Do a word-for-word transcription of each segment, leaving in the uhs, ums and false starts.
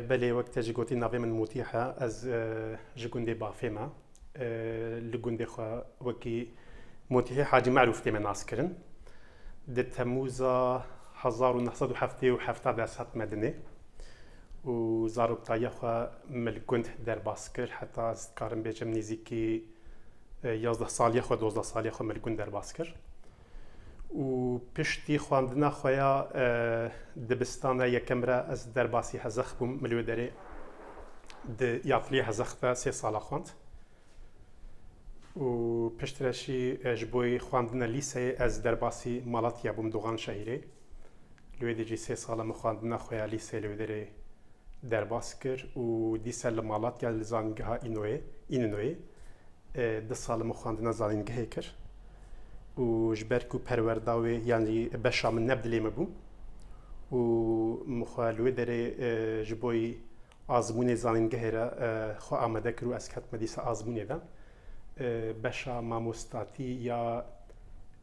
Belê, wek te jî gotî, navê min Motîh e. Ez, e, ji gundê Bafê me. E, li gundê xwe wekî Motîhê Hacî Merûf tême naskirin. Di Temûza hezar û neh sed û heftê û heft de ez hatime dinê û zaroktariya xwe min li gund derbas kir. Heta ez dikarim bêjim nêzîkî, e, yazdeh saliya xwe, dozdeh saliya xwe min li gund derbas kir. Û piştî xwendina xwe ya, e, dibistana yekem re ez derbasî Hezex bûm. Min li wê derê di yatliya Hezex de sê sala xwend. Û piştre jî, e, ji bo xwendina lîseyê ez derbasî Malatya bûm, Doğanşehirê. Li wê de jî sê sala min xwendina xwe ya lîseyê li wê derê derbas kir û dîsa li Malatya li zanîngeha Înoyê, Îninoyê, e, du sal min xwendina zanîngehê kir û ji ber ku perwerda wê, yanî beşa min ne bi dilê min bû û min xwe li wê derê, e, ji bo azmûnê zanîngehê re, e, xwe amade kir û ez ketime dîsa azmûnê de. E, beşa mamostatî ya,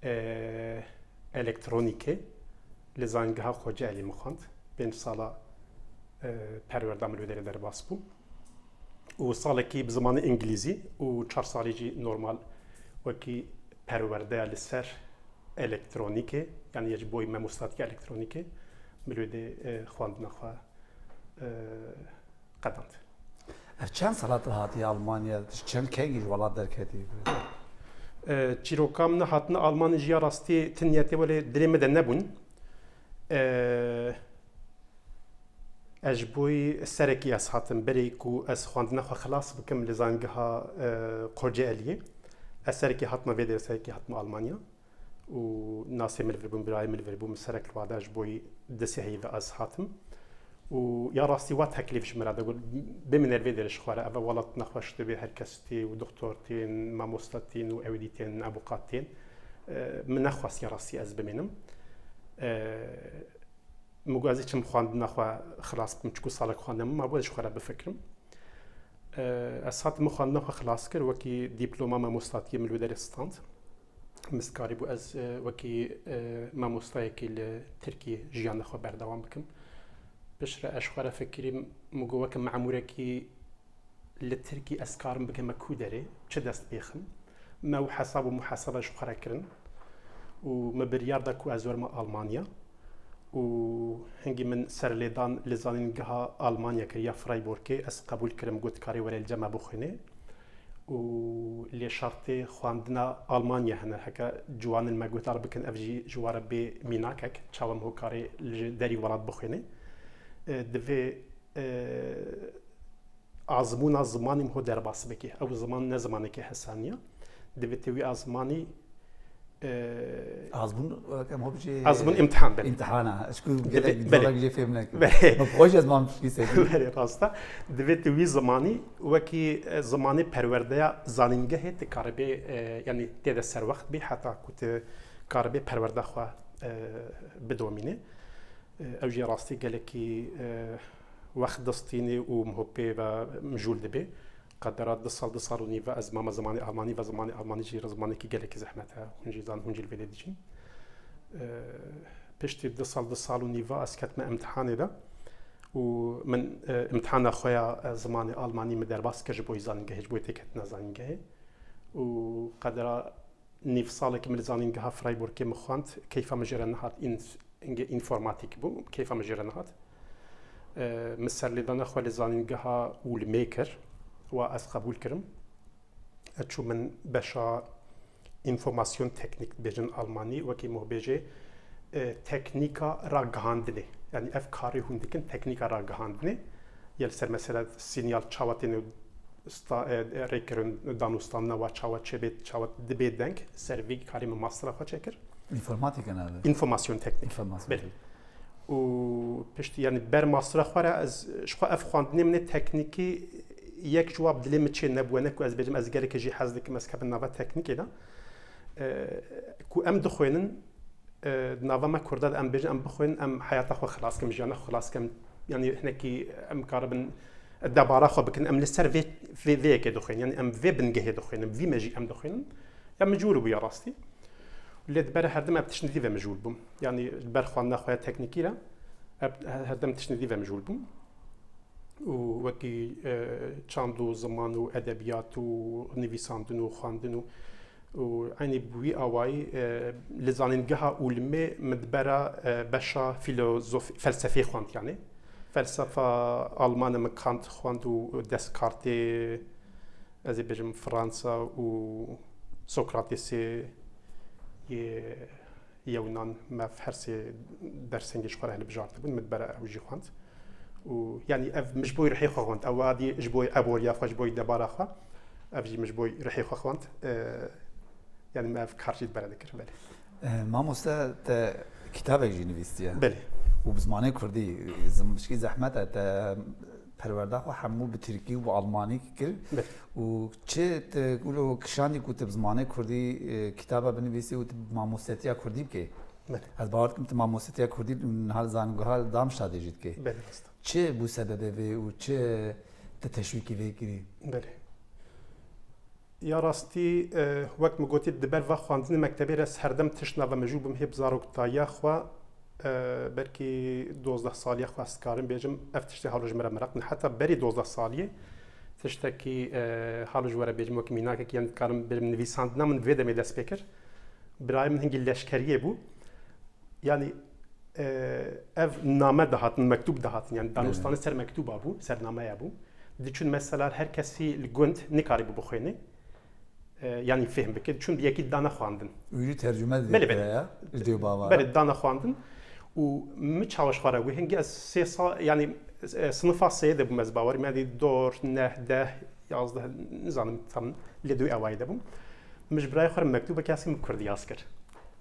e, elektronîkê li zanîngeha Kocaelî min xwend. Pênc sala, e, perwerda min li wê derê derbas bû. Û salekî bi zimanê îngilîzî û çar salî jî normal wekî perwerdeya li ser elektronîkê, yanî ji bo mamostatîya elektronîkê, min li wê dê, e, xwendina xwe, e, qedand. Ev çend sala tu hatiye Almanya, çend kengî ji welat derketî? E, çîroka min hatina Almanya jî ya rastî ti niyetê welê dilê min de nebûn. E, Ez ji bo serekî ez hatim berê ku ez xwendina xwe xilas bikim li zanîngeha, e, Kocaeliyê. Ez serekî hatime vê derê, serekî hatime Almanya. Û nasê min li vir bûn, birayê min li vir bûn, min serek li wada ji bo di sê heyî ve ez hatim. Û ya rastî wa teklîf ji min re de got, bimîne li vê derê ji xwe re, ev welat nexweş dibe, her kes tê û doktor tên, mamoste tên û ewîdî tên, ebûqat tên. E, min nexwest ya rastî ez bimînim. E, Min got, ez ê çim xwendina xwe xilas bikim, çiku salek xwendin min mabû, ez ji xwe re bifikirim. E, ez hatim min xwendina xwe xilas kir, wekî dîploma mamostatiyê min li wê derê stand. Min karîbû ez, e, wekî, e, mamostayekî li Tirkiyê jiyana xwe berdewam bikim. Piştre ez ji xwe re fikirîm, min got, weke memûrekî li Tirkî ez karim bikeme ku derê, çi dest pê xim? Me û hesab û muhesebe ji xwe re kirin û me biryar da ku ez werime Almanya û hingî min serlêdan li zanîngeha Almanya kir ya Freiburgê, ez qebûl kirim, got karê were li cem me bixwînê û lê şertê xwendina Almanya hene, heke ciwanin me guhdar bikin, ev jî ji we re bê mînakek, çawa min ho karê li derî welat bixwînê. E, divê, e, azmûna zimanî min ho derbas bike. Ew ziman ne zimanekî hesan e. Divê tu wî azmanî, e, Azmûn, em ho bijê azmûn imtihan, belê. Imtihana. Çiku Divê, gelek belê. Carak jê fêm nekim. Belê. Min xwe jî ez mam piştî sekî. Belê, rast e. Divê tu wî zimanî wekî, e, zimanê perwerdeya zanîngehê tu karibê, e, yanî tê de serwext bî heta ku tu karibê perwerda xwe, e, bidomînê. E, ew jî rastî gelekî, e, wext distînê û min ho pê ve mijûl dibe. Qedera du sal, du sal û nîv ve ez mame zimanê Almanî ve, zimanê Almanî jî zimanekî gelekî zehmet e. Hûn jî zan, hûn jî li vê dê dicîn. E, piştî du sal, du sal û nîv ve ez ketime imtihanê de û min, e, imtihana xwe ya, e, zimanê Almanî min derbas kir ji bo zanîngehê, ji bo têketina zanîngehê û qedera nîv salekî min li zanîngeha Freiburgê min xwend, keyfa min jê re nehat, înf-, înge-, înformatîk bû, keyfa min jê re nehat. E, min serlêdana xwe li zanîngeha Ulmê kir, wa ez qebûl kirim. Ez çûm min beşa înformasyon teknîk dibêjin almanî, wekî min ho bêjê, e, teknîka ragihandinê. Yanî ev karê hûn dikin, teknîka ragihandinê. Ya li ser mesela sînyal çawa têne sta-, e, e, rêkirin, danûstandina wa çawa çêbê, çawa dibê deng, ser vî karê min mastera xwe çêkir. Înformatîk e navê? Înformasyon teknîk. Înformasyon Belê. teknîk. Û piştî, yanî ber mastera xwe re ez ji xwe ev xwendinê min ê teknîkî yek ji wa bi dilê min çê nebû, ne ku ez bêjim ez gelekî jî hez dikim, ez kevim nava teknîkê de. E, ku em dixwênin, e, nava me Kurda de em bêjin, em bixwin, em heyata xwe xilas kim, jiyana xwe xilas kim. Yanî hinekî em karibin debara xwe bikin, em li ser vê, vê, vê yekê dixwin. Yanî em vê bingehê dixwin, vî mejî em dixwin. Ya mijûl bû ya rastî. Lê di ber herdim em tiştên dî ve mijûl bûm. Yanî di ber xwendina xwe ya teknîkî re, em herdim tiştên dî ve mijûl bûm. û wekî, e, çand û ziman û edebiyat û nivîsandin û xwendin û, û eynî bi wî awayî, e, li zanîngeha Ulmê min dibera, e, beşa filozof-, felsefê xwend, yanî felsefa Almanê min Kant xwend û Descartê, ez ê bêjim Fransa û Sokratêsê yê Yewnan, me her sê dersên ji xwe re hilbijartibûn, min dibera ew jî xwend. Û, yanî, ev min ji bo rihê xwe xwend. Ew adî ji bo eboriya xwe, ji bo debara xwe. Ev jî min ji bo rihê xwe xwend. E, yanî, me ev kar jî dibere dikir, belê. E, mamoste, te kitabek jî nivîstiye. Belê. Û bi zimanê kurdî, zim-, pişkî zehmet e, te perwerda xwe hemû bi tirkî û bi almanî kir. Belê. Û çi te wilo kişandî ku tu bi zimanê kurdî, e, kitaba binivîsî û tu mamostetiya kurdî bikê? Belê. Ez bawer dikim tu mamostetiya kurdî niha li zanîngeha Darmstadtê jî dikê. Belê, rast e. Çi bû sebebê vê û çi te teşwîkî vê kirî? Belê. Ya rastî, e, wek min gotî, di ber va xwendinê mektebê re ez herdem tişt nava mijûl bûm hê bi zaroktiya xwe, e, belkî dozdeh saliya xwe ez dikarim bêjim, ev tiştê halo ji min re meraq ne. Heta berî dozdeh saliyê tiştekî, e, halo ji we re bêjim, wekî mînakekî, yanî dikarim bêjim, nivîsandina min vê demê dest pê kir. Birayê min hingî leşkeriyê bû. Yanî, e, ev name dihatin, mektûb dihatin. Yanî, danûstane ser mektûba bû, ser nameya bû. Diçûn mesela her kesî li gund nikarîbû bixwêne. E, yanî fêhm bike. Diçûn bi yekî dane xwendin. Wî jî tercûme Belê, didê belê. ya, ji dê û bava re. Belê, dane xwendin. Û min çawa ji xwe re wê hingî ez sê sal, yanî, e, sinifa sêyê de bûm ez bawerim. Yanî dor, neh, deh, yazdeh, nizanim tam lê dû ewayî de bûm. Min ji birayê xwe re mektûbeke yaz kir, min kurdî yaz kir.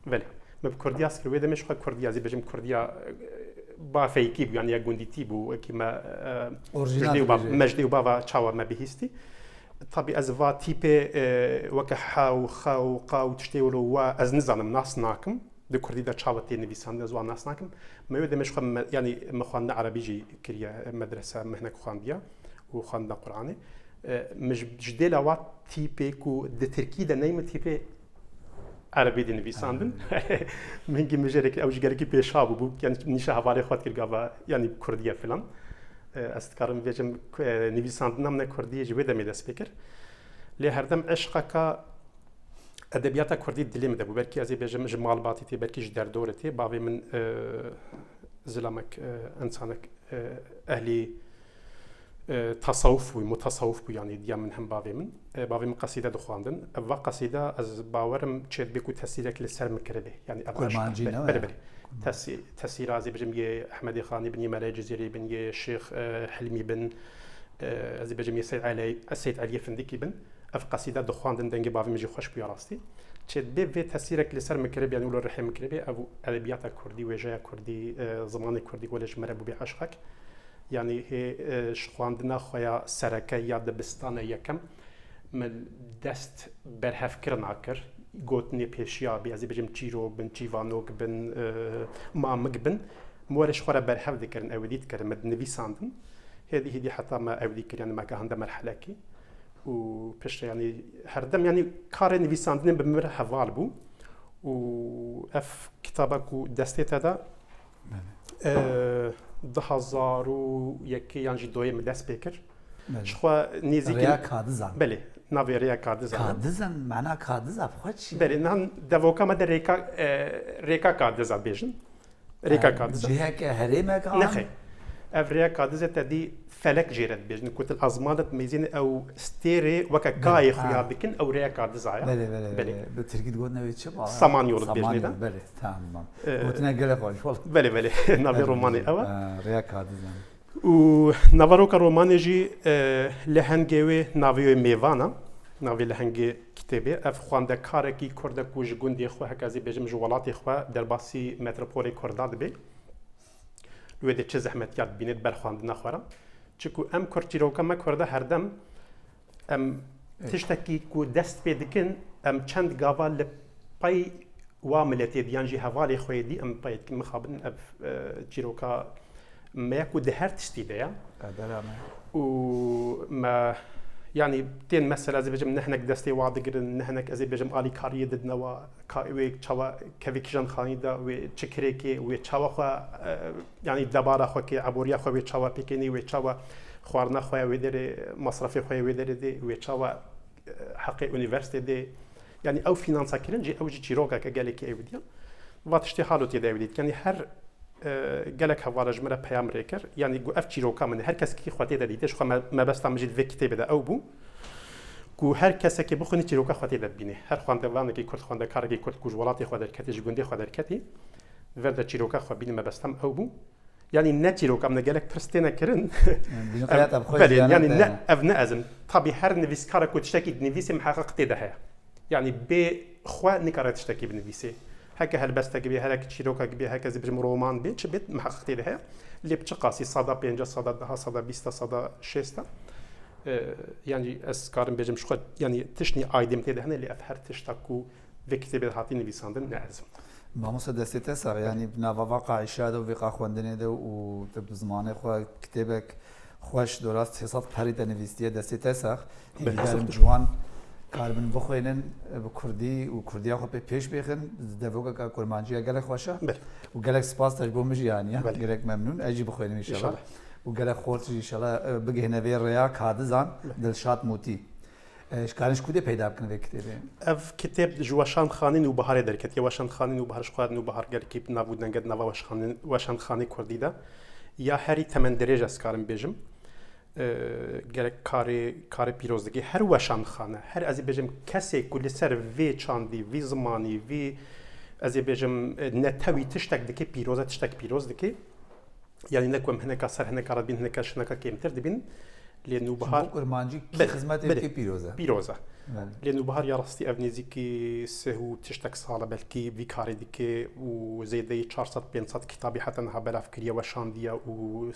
Belê. Me bi kurdî yaz kir. Wê demê ji xwe kurdî, ez ê bêjim kurdiya, e, bafeyikî bû, yanî ya gundîtî bû, wekî me, e, Orjînal ji dê û ba-, dibêje. me ji dê û bava çawa me bihîstî. Tabî ez va tîpê, e, weke hew, xew, qaw, tiştê wilo wa ez nizanim, nas nakim. Di kurdî de çawa tê nivîsandin, ez wan nas nakim. Me wê demê ji xwe me, yanî me xwendina erebî jî kiriye, medrese, mihnek xwendiya û xwendina Qur'anê. E, min ji, ji dêla wa tîpê ku di tirkî de neyme tîpê erebî de nivîsandin. Min hingî mijêrekî, ew jî gelekî pêşa bû, bû, yanî nîşa hevalê xwe dikir gava, yanî bi kurdî ye filan. E, ez dikarim bêjim, e, nivîsandina min ne kurdî ji wê demê dest pê kir. Lê herdem eşqeka edebiyata kurdî dilê min de bû. Belkî ez ê bêjim ji malbatê tê, belkî ji derdorê tê. Bavê min, e, zilamek, e, insanek, e, ehlî, e, tasawuf bû, mutasawuf bû, yanî diya min hem bavê min. E, bavê min qesîde dixwandin. Ev va qesîde ez bawerim çêdibê ku tesîrek li ser min kiribê. Yanî ev Kurmancî, aşk-, ne belê, ya? belê, belê. Tesî-, tesîra ez ê bêjim yê Ehmedê Xanî bin, yê Melê Cizîrî bin, yê Şêx, e, Hilmî bin, e, ez ê bêjim yê Seyd Elê, Seyd Eliyê Findikî bin. Ev qesîde dixwandin, dengê bavê min jî xweş bûya rastî. Çêdibê vê tesîrek li ser min kiribê, yanî wilo rihê min kiribê, ev edebiyata kurdî, wêjeya kurdî, e, zimanê kurdî welê ji me re bûbê eşqek. Yanî hê, e, ji xwendina xwe ya sereke ya dibistana yekem min dest berhevkirina kir. Gotinê pêşiya bî, ez ê bêjim çîrok bin, çîvanok bin, e, mamik bin. Min werê ji xwe re berhev dikirin, ew ê dî dikirin, min dinivîsandin. Hêdî hêdî heta me ew dî kir, yanî me gehande merhelekî. Û piştre, yanî herdem, yanî karê nivîsandinê bi min re heval bû. Û ev kitaba ku destê te de, Belê. e, du hazar û yekê yan jî doyê min dest pê kir. Belê. Ji xwe nêzîkî Rêya Kadizan. Belê, navê Rêya Kadizan. Kadizan, mana Kadiza bi xwe çi? Belê, niha devoka me de Rêka, e, Rêka Kadiza bêjin. Rêka Em, Kadizê. Ciheke herêmek an? Nexê. Ev Rêya Kadizê te dî felek jê re dibêjin. Ku til azmanet meyzîn ew stêrê weke Belê, kayê ha. xuya dikin, ew Rêya Kadiza ya. Belê, belê, Belê. belê. Bi tirkî digotin ew ê çi? Samanyolu dibêjin Samanyolu, da. belê, tamam. Ee, Gotine gelek xweş, wala. Belê, belê. Navê Belê, romanê belê. ew e. Ha, Rêya Kadizan. Û naveroka romanê jî, e, lehengê wê navê wê mêvan e. Navê lehengê kitêbê. Ev xwendekarekî kurd e ku ji gundê xwe, heke ez ê bêjim, ji welatê xwe derbasî metropolê kurda dibe. Li wê de çi zehmetiya dibîne di ber xwendina xwe re. Çiku em kurd, çîroka me kurda herdem Em Ê. tiştekî ku dest pê dikin, em çend gava li pey wa miletê dî yan jî hevalê xwe yê dî em pey dikin. Mixabin ev, e, çîroka me ye ku di her tiştî de ye. Qedera me. Û me, yanî tên mesela ez ê bêjim, ne hinek destê wa digirin, ne hinek ez ê bêjim alîkariyê didine wa, ka wê çawa kevê kîjan xanî de, wê çi kirêkê, wê çawa xwe, e, yanî debara xwe kê, eboriya xwe wê çawa pêkênî, wê çawa Xwarina xwe ya wê derê, masrafê xwe ya wê derê dê, wê çawa, e, heqê unîversîtê dê. Yanî ew fînansa kirin jî, ew jî çîrokeke gelekî ew diya. Va tiştê halo tê de ew dît. Yanî her, e, gelek hevala ji min re peyam rê kir. Yanî got, ev çîroka min e. Her kesekî xwe tê de dîtê. Ji xwe me-, mebesta min jî di vê kitêbê de ew bû. Ku her kesekî bixwîne çîroka xwe tê de bibîne. Her xwendevanekî kurd, xwendekarekî kurd ku ji welatê xwe derketî, ji gundê xwe derketî, ver de çîroka xwe bîne, mebesta min ew bû. Yanî ne çîroka min e, gelek pirs têne kirin. Yanî, bînin qeya te bi xwe Belê, jî yanî yanî te ne, ev ne ez im. Tabî her nivîskare ku tiştekî dinivîsê miheqeq tê de heye. Yanî bê xwe nikare tiştekî binivîsê. Heke helbestek bê, heke çîrokek bê, heke ez ê bêjim roman bê, çi bê miheqeq tê de heye. Lê bi çi qasî, sada pêncî, sada deha, sada bîsta, sada şêsta. E, yanî ez karim bêjim ji xwe, yanî tiştî aydêm tê de hene, lê ev her tişta ku vê kitêbê de hatî nivîsandin, ne ez im. Mamoste, destê te sax, yanî bi nava va qahîşa de û vê qaxwendinê de û tu bi zimanê xwe kitêbek xweş, dora sê sed perî te nivîstiye, destê te sax. Belê, hêvîdarim sağ ol. Ciwan karibin bixwînin, e, bi kurdî û kurdiya xwe pê pêş bêxin, devokeke kurmancî ya gelek xweş e. Belê. Û gelek spas te ji bo min jî aniye. Belê. Gelek memnûn. Ez jî bixwînim înşallah. Înşallah. Û gelek xort jî înşallah, e, bigihine vê rêya kadizan, Belê. Dilşad Mûtî. E, ji karin ji ku dê peyda bikin vê kitêbê? Ev kitêb ji Weşanxanê Nûbiharê derketiye. Weşanxanê Nûbihar ji xwe Nûbihar gelkî bi nav û denge di nava weşxanin-, weşanxanê kurdî de ya herî temendirêj ez karim bêjim. E, gelek karê, karê pîroz dike. Her weşanxane, her ez ê bêjim kesê ku li ser vê çandî, vî zimanî, vî ez ê bêjim, e, netewî tiştek dike, pîroz e, tiştek pîroz dike. Yanî ne ku em hineka ser hineka re dibîn, hineka ji hineka kêmtir dibîn. Lê Nûbihar Ji bo kurmancî kî Belê, xizmetê belê. dike pîroz e. Pîroz e. Belê. Lê Nûbihar ya rastî ev nêzîkî sih û tiştek sal e belkî vî karê dike û zêdeyî çar sed pênc sed kitabî heta niha belav kiriye, weşandiye û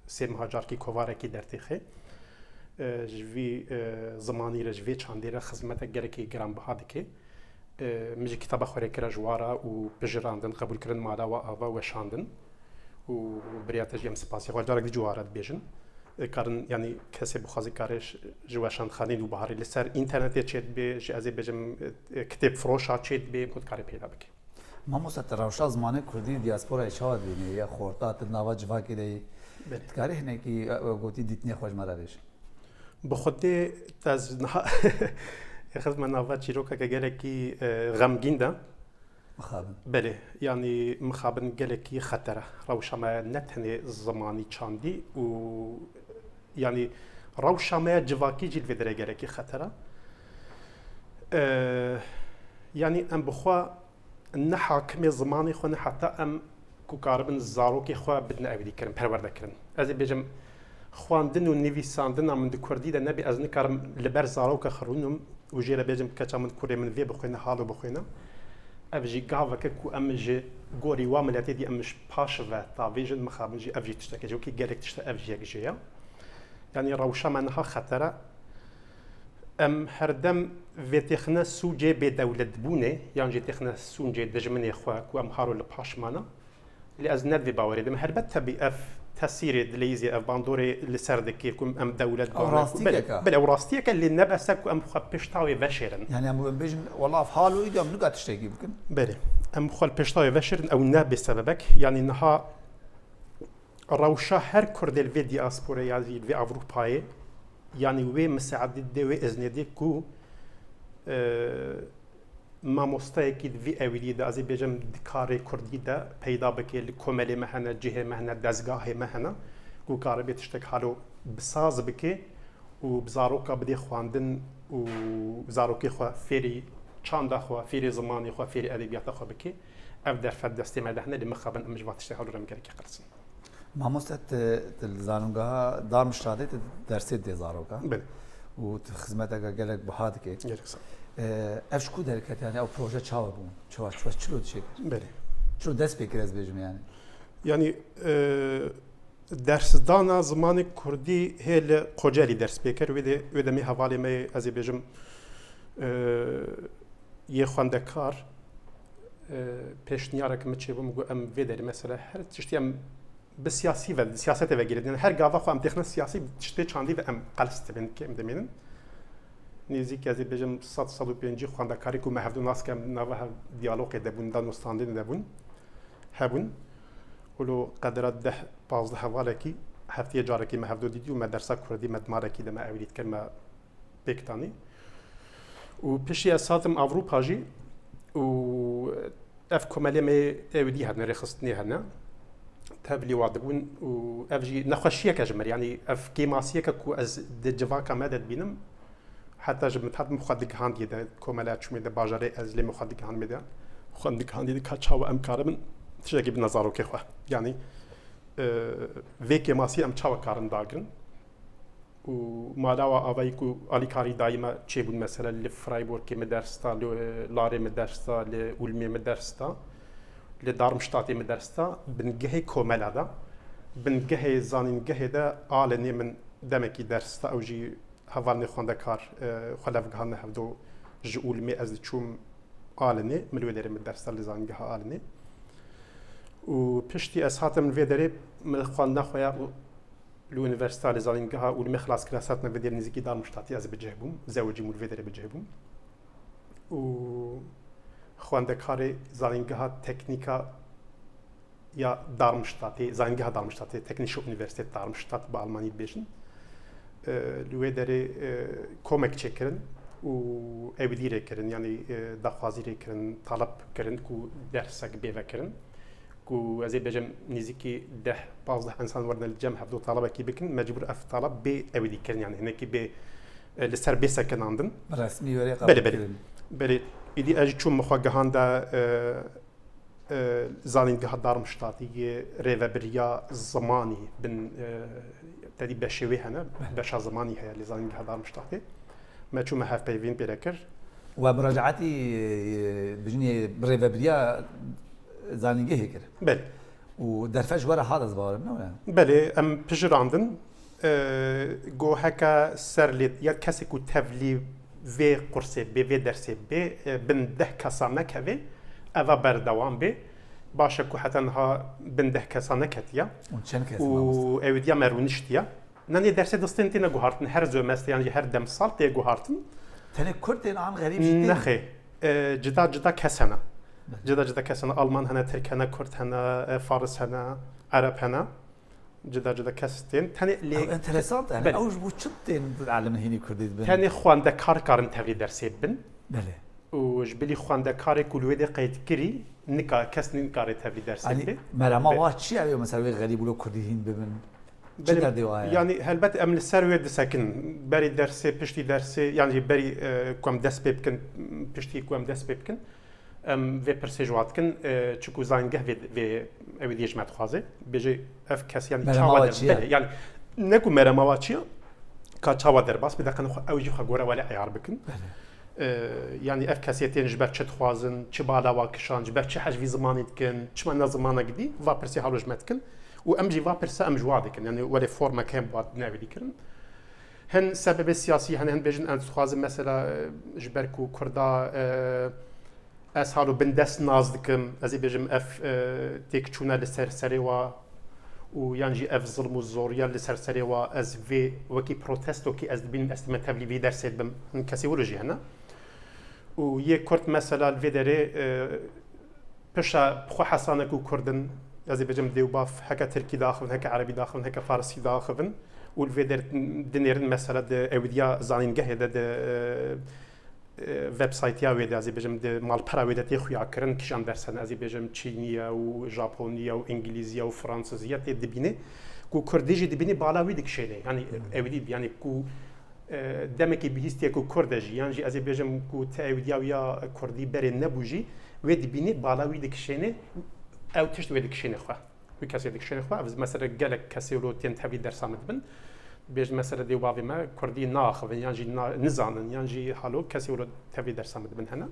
sê meha carkî kovarekî dertêxe. E, ji vî, e, zimanî re, ji vê çandê re xizmetek gelekî giranbiha dike. E, min jî kitaba xwe rê kira ji wa re û pijirandin, qebûlkirin mala we ava, weşandin. Û biriya te jî em spasî xwe carek dî ji wa re dibêjin. E, karin, yanî kesê bixwaze kare ji, ji weşanxanê Nûbiharê li ser înternetê çêdibe, ji ez ê bêjim, e, kitêb firoşa çêdibe, ku dikare peyda bike. Mamoste, tu rewşa zimanê kurdî diasporayê çawa dibînî? Ya xorta tu nava civakê de yî. Belê. Dikarî hinekî, e, e, gotî dîtinê xwe ji me re bêje? Bi xwedê ez niha xizme nava çîrokeke gelekî, e, xemgîn de. Mixabin. Belê, yanî mixabin gelekî xeter e. Rewşa me ne tenê zimanî çandî û yanî rewşa me ya civakî jî li vê derê gelekî xeter e. E, yanî em bi xwe ne hakimê zimanê xwe ne heta em ku karibin zarokê xwe bidin ewilîkirin, perwerde kirin. Ez ê bêjim, xwendin û nivîsandina min di kurdî de nebî, ez nikarim li ber zaroka xwe rûnim û jê re bêjim, keça min, kurê min vê bixwîne, halo bixwîne. Ev jî gaveke ku em ji gorî wa miletê dî em ji paş ve tavêjin, mixabin jî ev jî tişteke jî wekî gelek tişt e, ev jî yek jê ye. Yanî rewşa me niha xeter e. Em herdem vêtêxine sûcê bêdewletbûnê yan jî têxine sûcê dijminê xwe ku em haro li paş mane. Lê ez ne di vê bawerê de me. Helbet tebî ev tesîrê dileyîzê, ev bandorê li ser dike ku em dewlet Ew bane ku, rastî belê, dike. Belê, ew rastiyeke, lê ne bes e ku em xwe pişta wê veşêrin. Yanî em bêjin, wela ev halo îdî em nika tiştekî bikin. Belê, em xwe li pişta wê veşêrin, ew ne bê sebebek. Yanî niha rewşa her kurdê li vê diasporê ya jî li vê Ewropayê, yanî wê misaedê dê, wê iznê dê ku, e, mamosteyekî di vî ewilî de, ez ê bêjim, di karê kurdî de peyda bike, li komelê me hene, cihê me hene, dezgahê me hene, ku karibê tiştek halo bisaz bike û bi zaroka bidê xwendin û zarokê xwe fêrî çanda xwe, fêrî zimanê xwe, fêrî edebiyata xwe bike. Ev derfet destê me de hene, lê mixabin em ji van tiştê halo re em gelekî qels in. Mamoste, tu, tu li zanîngeha Darmstadtê tu dersê didê zarokan. Belê. Û tu xizmeteke gelek biha dikê. Gelek sağ ol. Ee, ev ji ku derket, yanî ew proje çawa bû? Çawa, çawa, çilo dişê kir? Belê. Çilo dest pê kir, ez bêjim yanî? Yanî, e, dersdana zimanê kurdî hê li Kocelî ders pê kir. Wê de, wê demê hevalê me, ez ê bêjim, e, yê xwendekar, e, pêşniyarek min çêbû, min got, em vê derê mesela her tiştî em bi siyasî ve, siyasetê ve girêdin. Her gava xwe em têxine siyasî, tiştê çandî ve em qels dibin, kêm dimînin. Nêzîk, ez ê bêjim, sed, sed û pêncî xwendekarî ku me hevdu nas ke, em nava hev diyalogê de bûn, danûstandinê de bûn, hebûn. Û lo qedera deh, pazdeh hevalekî Hefteyê carekê me hevdo dîtî û me dersa kurdî me di marekî de me ewilî dikir me pêk tanî. Û piştî ez hatim Ewropa jî û ev komelê me ewilî hene, rêxistinê hene. Tevlî wa dibûn û ev jî nexweşiyeke ji min, yanî ev kêmasiyeke ku ez di civaka me de dibînim. Heta ji min hat min xwe digihandiyê de, komela çûmê de, bajarê ez lê min xwe digihandimê de, xwe digihandiyê de ka çawa em karibin tiştekî bidine zarokê xwe. Yanî, e, vê kêmasiyê em çawa karin dagirin? Û mala wa avayî ku alîkarî dayî me çêbûn, mesela li Freiburgê min ders da, li Larê min ders da, li Ulmê min ders da, li Darmstadtê min ders da, bingehê komela de, bingehê zanîngehê de Alenê min demekî ders da, ew jî hevalnê xwendekar, e, xwe levgihane hevdo ji Ulmê ez diçûm Alenê, min li wê derê min ders da li zanîngeha Alenê. Û piştî ez hatim li vê derê min xwendina xwe ya û li Unîversîta li Zanîngeha Ulmê xilas kir, ez hatim vê derê nêzîkî Darmstadtê ez bi cih bûm, zewicîm û li vê derê bi cih bûm. Û xwendekarê Zanîngeha Teknîka ya Darmstadtê, Zanîngeha Darmstadtê, Technische Universität Darmstadt bi almanî dibêjin. E, li wê derê, e, komek çêkirin û ewilî rê kirin, yanî, e, daxwazî rê kirin, taleb kirin ku dersek bê vekirin. Ku ez ê bêjim nêzîkî deh, pazdeh însan werine li cem hevdo talebekî bikin, mecbûr ev taleb bê ewilî kirin, yanî hinekî bê, e, li ser bê sekinandin. Bi resmî were Belê, belê. Belê. Îdî ez jî çûm min xwe gihanda, e, e, Zanîngeha Darmstadtê yê rêvebiriya zimanî bin, e, tedî beşê wê hene, beşa zimanî heye li Zanîngeha Darmstadtê. Me çû me hevpeyvîn pê re kir. We muracaetî, e, bijinê bi rêvebiriya zanîngehê kir. Belê. Û derfet ji we re hat ez bawerim, ne were? Belê, em pijirandin. E, go heke ser lê ya kesê ku tevlî vê qursê bê, vê dersê bê, e, bin deh kesa nekevê, eva berdewam bê. Baş e ku heta niha bin deh kesa neketiye. Û çend kes Û mamoste? Ew diya me rûniştiye. Nanê dersê distên têne guhartin, her zomeste yan jî her demsal tê guhartin. Tenê Kurd tên an xerîb jî tên? Nexê. E, cida cida kes hene. Cida cida kes hene. Alman hene, Tirk hene, Kurd hene, e, Faris hene, Ereb hene. Cida cida kes tên. Tenê lê Ew enteresan e. Belê. Ew ji bo çi tên alimin hînî Kurdî dibin? Tenê xwendekar karin tevlî dersê bin. Belê. Û ji bilî xwendekarê ku li wê de qeydkirî nika kes nikare tevlî dersê Yanî bike. Merema Be- wa çi ye? Ew mesela wê xerîb û lo Kurdî hîn bibin. Çi Belê, derdê wa ye? Yanî helbet em li ser wê disekin. Berî dersê, piştî dersê, yan jî berî, e, ku em dest pê bikin, piştî ku em dest pê bikin, em vê pirsê ji wa dikin, e, çiku zanîngeh vê, vê ew diyê ji me dixwaze. Bêje ev kes, yanî Merema çawa wa der-, çi ye? Belê, yanî ne ku merema wa çi ye, ka çawa derbas bi, deqen xwe, ew jî xwe gore welê eyar bikin. Belê. E, yanî ev kesê tên ji ber çi dixwazin, çi bala wa kişan, ji ber çi hej vî zimanê dikin, çima ne zimanek dî, va pirsê halo ji me dikin. Û em jî va pirse em ji wa dikin. Yanî welê formek heye ba dinevî kirin. Hin sebebê siyasî hene, hin bêjin em dixwazin mesela, e, ji ber ku Kurda, e, ez halo bindest nas dikim, ez ê bêjim ev, e, têkçûna li ser serê wa û yan jî ev zilm û zoriya li ser serê wa ez vê wekî protestokî ez dibînim, ez dime tevlî vî dersê dibim. Hin kesê wilo jî hene. Û yê Kurd mesela li vê derê, e, pişa xwe hesane ku Kurd in, ez ê bêjim dê û bav heke Tirkî diaxivin, heke Erebî diaxivin, heke Farisî diaxivin û li vê der dinêrin mesela di ewidiya zanîngehê de, di, e, e, websaytiya wê de, ez ê bêjim di malpera wê de tê xuyakirin, kîjan ders hene, ez ê bêjim Çîniye û Japoniye û Îngilîziye û Fransizîye tê dibînê ku Kurdî jî dibînê bala wî dikişênê. Yanî Hmm. ewidî, yanî ku, e, demekî bihîstiye ku Kurd e jî, yan jî ez ê bêjim ku ti ewidiya wî ya Kurdî berê nebû jî, wê dibînê bala wî dikişênê, ew tişt wê dikişênê xwe. Wî kesê dikişênê xwe, ev mesela gelek kesê lo tên tevlî dersa min dibin. Bêj mesela dê û bavê me Kurdî naaxivin, yan jî na-, nizanin, yan jî halo kesê lo tevlî dersa min dibin hene.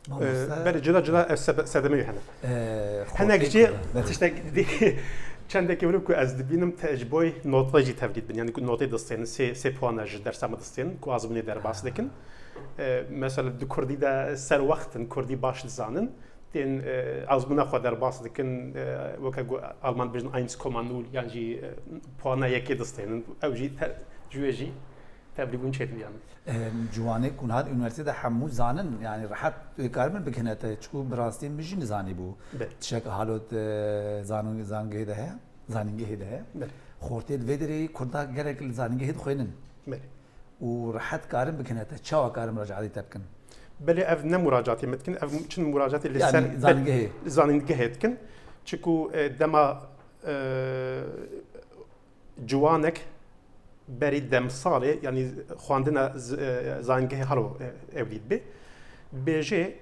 Mamoste. Ee, belê, cida cida ev sebe-, sedemê wî hene. Ee, Hinek xortê jî ku, belê. Tiştek dî, çendekî wilo ku ez dibînim te ji boy notê jî tevlî dibin. Yanî ku notê distênin, sê, sê puana ji dersa me distênin, ku azmûnê derbas Ha. dikin. Ee, mesela di Kurdî de ser wext in, Kurdî baş dizanin. Tên, e, azmûna xwe derbas dikin, e, weke ku Alman dibêjin eins Komma null, yan jî, e, puana yekê distênin. Ew jî te-, ji wê jî tevlîbûn çêdibî yanî. Em, ciwanê ku niha di unîversîtê de hemû zanin, yanî rehet wê karibin bigihine te, çiku bi rastî min jî nizanîbû. Be. Tiştek halot, e, zanû-, zangehê de heye, zanîngehê de heye. Be. Xortê li vê derê Kurda gelek li zanîngehê dixwînin. Belê. Û rehet karin bikine te, çawa karin muracaatê te bikin? Belê, ev ne muracaatê me dikin, ev çin muracaatê li ser Yanî zanîngehê. Zanîngehê dikin. Çiku e, dema e, ciwanek berî demsalê, yanî xwendina z- e, zanîngehê halo e, ewlî dibe. Bêjê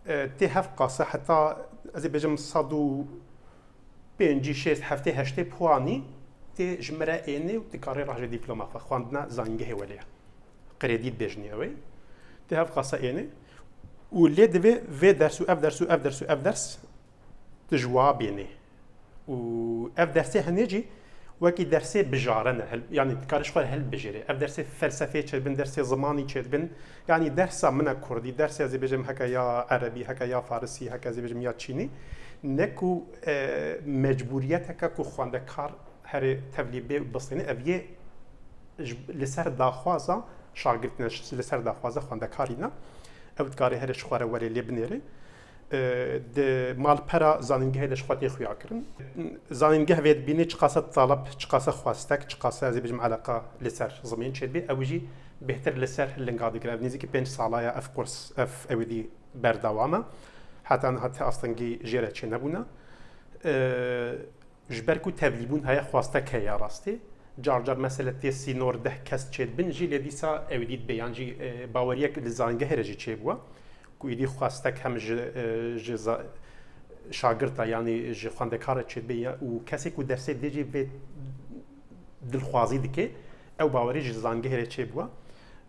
e, tê hev qase heta ez ê bêjim sed û pêncî, şêst, heftê, heştê puanî tê ji me re ênê û dikarê rehjê dîploma xwe xwendina zanîngehê welê. Kredî dibêjinê ew ê. Tê hev qase ênê û lê divê vê ders û ev ders û ev ders û ev ders tu ji wa bênê. Û ev dersê hinê jî wekî dersê bijare ne, hil- yanî dikarî ji xwe re hilbijêrê. Ev dersê felsefeyê çêdibin, dersê zimanî çêdibin. Yanî dersa min e kurdî, dersê ez ê bêjim heke ya erebî, heke ya farisî, heke ez ê bêjim ya çînî. Ne ku e, mecbûriyeteke ku xwendekar herê tevlî bê û bistêne, ev yê ji- li ser daxwaza şagirdî ne, li ser daxwaza xwendekarî ne. Ew dikarê herê ji xwe re welê lê binêrê. E, di malpera zanîngehê de ji xwe tê xuya kirin. Zanîngeh vê dibînê çiqasa taleb, çiqasa xwestek, çiqasa ez ê bêjim eleqa li ser zimên çêdibê, ew jî bêhtir li ser linga digire. Ev nêzîkî pênc sala ye ev kurs, ev ewêdî berdewam e. Heta niha ti astengî jê re çênebûne. E, ji ber ku tevlîbûn heye, xwestek heye rastî. Car car mesele tê sî nor deh kes çêdibin jî lê dîsa ewêdî dibe yan jî e, baweriyek li zanîngehê re jî çêbûye. Ku êdî xwestek hem ji e, ji za- şagirta yanî ji xwendekar re çêdibe ya- û kesê ku dersê dê jî vê dilxwazî dike, ew bawerî ji zanîngehê re çêbûye.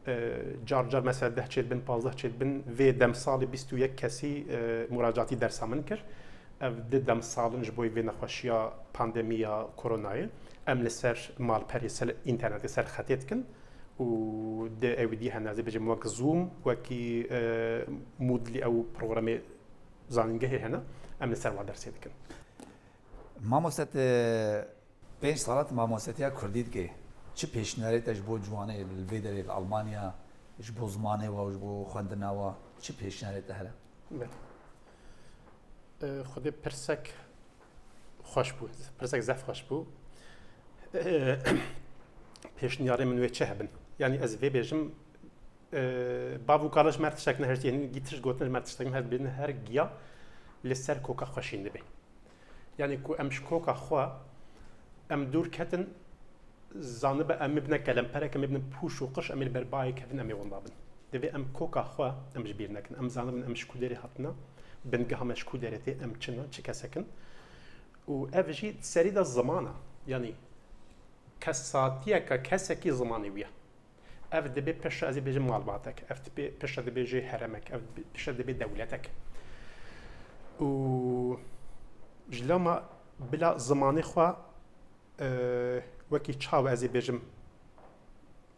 E, car car mesela deh çêdibin, pazdeh çêdibin, vê demsalê bîst û yek kesî e, muracatî dersa min kir. Ev di demsal in ji bo vê nexweşiya pandemiya koronayê. Em li ser malperê, ser înternetê, ser xetê dikin û di ewîdî hene, ez ê bêjim wek Zoom, wekî e, Moodle ew programê zanîngehê hene, em li ser wa dersê dikin. Mamoste, tu pênc sala tu mamostetiya kurdî dikê. Çi pêşniyarê te ji bo ciwanê li vê derê li Almanya, ji bo zimanê we û ji bo xwendina we, çi pêşniyarê te hene? Belê. E, Xwedê pirsek xweş bû. Pirsek zehf xweş bû. E, pêşniyarê min wê çi hebin? Yanî ez vê bêjim, e, bav û kala ji me tiştek nehiştiye, hin gî tişt gotin ji me tiştek nehişt bêne her giya li ser koka xwe şîn dibe. Yanî ku em ji koka xwe em dûr ketin, zanibe em ê bine kelemperek, em ê bine pûş û qiş, em ê li ber bayê kevin, em ê winda bin. Divê em koka xwe em ji bîr nekin. Em zanibin em ji ku derê hatine, bingeha me ji ku derê tê, em çi ne, çi kesek in. Û ev jî di serî de ziman e. Yanî kesatiyeke kesekî zimanê wî ye. Ev dibe piştre ez ê bêjim malbatek, ev dibe piştre dibêje heremek, ev dibe piştre dibe dewletek. Û ji lama bila zimanê xwe e, wekî çawa ez ê bêjim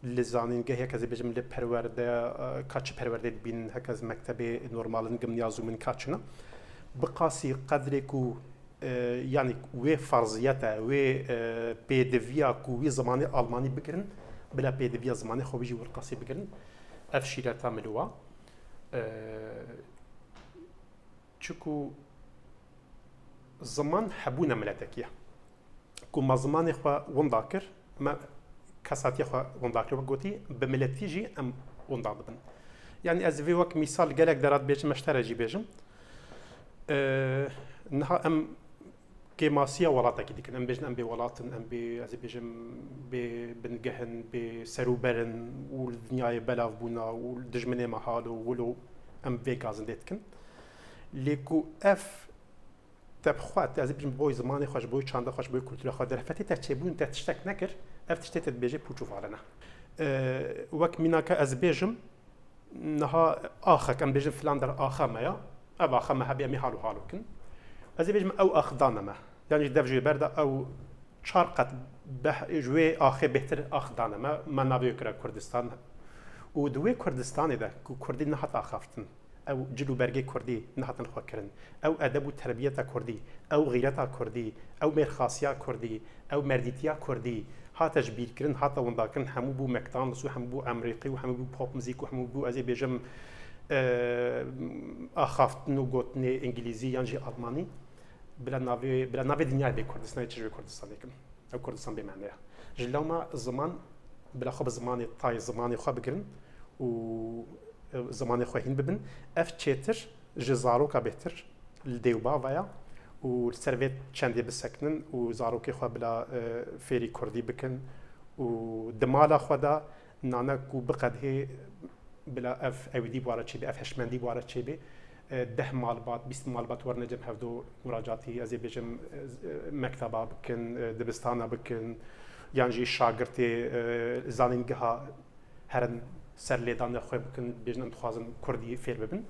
li zanîngehek, ez ê bêjim li perwerde, e, ka çi perwerdê dibînin, heke ez mektebê normal in, gimnazîum in, ka çi ne. Bi qasî qedrê ku e, yanî wê ferziyete, wê e, pêdiviya ku wî zimanê almanî bigirin, bila pêdiviya zimanê xwe wî jî wir qasî bigirin. Ev şîreta min li wa. E, çiku ziman hebûna miletekî ye. Ku me zimanê xwe winda kir, me kesatiya xwe winda kir, wek gotî, bi miletî jî em winda dibin. Yanî ez vê wek mîsal gelek derat bêjim, me ji te re jî bêjim. E, niha em kêmasiya welatekî dikin. Em bêjin em bê welat in, em bê, ez ê bêjim, bê bingeh in, bê serûber in û li dinyayê belav bûna û li dijminê me halo wilo em vê gazindê dikin. Lê ku ev te bi xwe, te ez ê bêjim, ji bo zimanê xwe, ji bo çanda xwe, ji bo kultura xwe, derfetê te çêbûn te tiştek nekir, ev tiştê te dibêje pûç û valene. E, wek mînaka ez bêjim, niha axek, em bêjin filan der axa me ya, ev axa me hebê em ê hal û hal bikin. Ez ê bêjim ew ax dane me. Yanî ji dev jê ber de ew çar qet beh-, ji wê axê bêhtir ax dane me. Me navê wê kire Kurdistan. Û di wê Kurdistanê de ku Kurdî nehat axaftin, ew cil û bergê Kurdî nehatin xwekirin, ew edeb û terbiyeta Kurdî, ew xîreta Kurdî, ew mêrxasiya Kurdî, ew merdîtiya Kurdî hate ji bîr kirin, hate windakirin, hemû bû McDonald's û hemû bû Amerîkî û hemû bû pop muzîk û hemû bû, ez ê bêjim, e, axaftin û gotinê îngilîzî yan jî almanî. Bila navê, bila navê dinyayê bê Kurdistanê, çi ji wê Kurdistanê kim. Ew Kurdistan bê mane ye. Ji lewma ziman, bila xwe bi zimanê tayê zimanê xwe bigirin û, e, zimanê xwe hîn bibin. Ev çêtir ji zaroka bêhtir li dê û bava ye û li ser vê çendê bisekinin û zarokê xwe bila, e, fêrî kurdî bikin û di mala xwe de nane ku biqedihê bila ev ewîdî bi wara çêbê, ev hişmendî bi wara çêbê, e, deh malbat, bîst malbat werine cem hevdo muracatî, ez ê bêjim, e, mekteba bikin, e, dibistana bikin, yan jî şagirtê, e, zanîngeha herin ser lêdana xwe bikin, bêjin em dixwazin kurdî fêr bibin.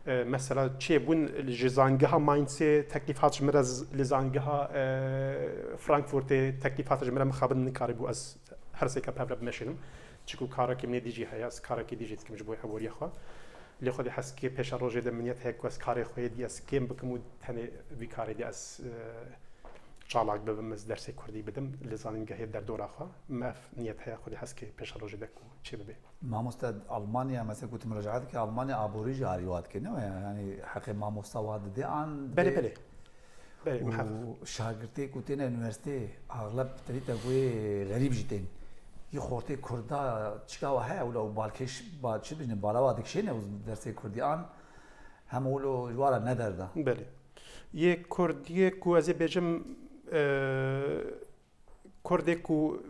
E, mesela çêbûn ji zangeha Mainzê teklîf hat ji min re, z-, li zangeha, e, Frankfurtê teklîf hat ji min re, mixabin nikarîbû ez her sêka pevre bimeşînim. Çiku karekî min ê dijî heye, ez karekî dijî dikim ji bo aboriya xwe. Lê xwedî heskê pêşerojê de min niyet heye ku ez karê xwe yê dî ez kêm bikim û tenê vî karê dî ez, e, çalak bibim, ez dersê kurdî bidim li zanîngehê derdora xwe. Me ev niyet heye xwedî heskê pêşerojê de ku çê bibe. Mamoste, Almanya, mesela ku tu muracaat dikî, Almanya aborî jî arî wa dike, ne? Yani heqê mamosta wa didê an Belê, dê belê. Belê, û mihaq. Şagirtê ku têne unîversîteyê, axleb terî te ku yê xerîb jî tên. Yê xortê kurda çika wa heye wila û balkêş, ba, çi dibêjin, bala wa dikişêne û dersê kurdî an hema wilo ji wa re ne derda. Belê. Yê kurdiyê ku ez ê bêjim, e, kurdê ku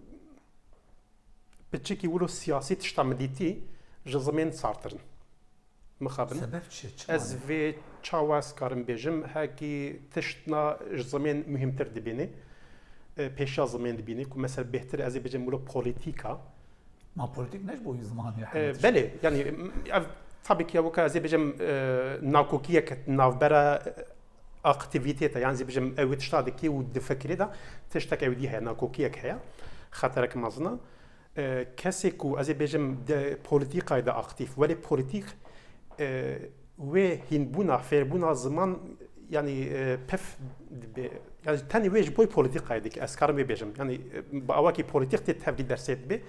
piçikî wilo siyasî tişta min dîtî ji zimên sartir in. Mixabin. Sebeb çi? Çima Ez ne? vê çawa ez karim bêjim, hekî tiştna ji zimên muhîmtir dibînî. E, pêşiya zimên dibînî ku mesela bêhtir ez ê bêjim wilo polîtîka. Ma polîtîk ne ji bo zimanê E, hemî tişt. Belê, yani, m-, ev tabii ki ya weka ez ê bêjim, e, nakokiyek navbera, e, aktivîtê de, yani, ez ê bêjim ew tişta dikê û difikirê de tiştek ew dî heye, nakokiyek heye, xeterek mezin e. E, kesê ku ez ê bêjim di polîtîkayê de aktîf, welê polîtîk, e, wê hînbûna, fêrbûna ziman, yani, e, pif dibe. Yani, tenê wê ji bo polîtîkayê dike, ez karim wê bêjim. Yani, e, bi awakî polîtîk tê tevlî dersê dibe.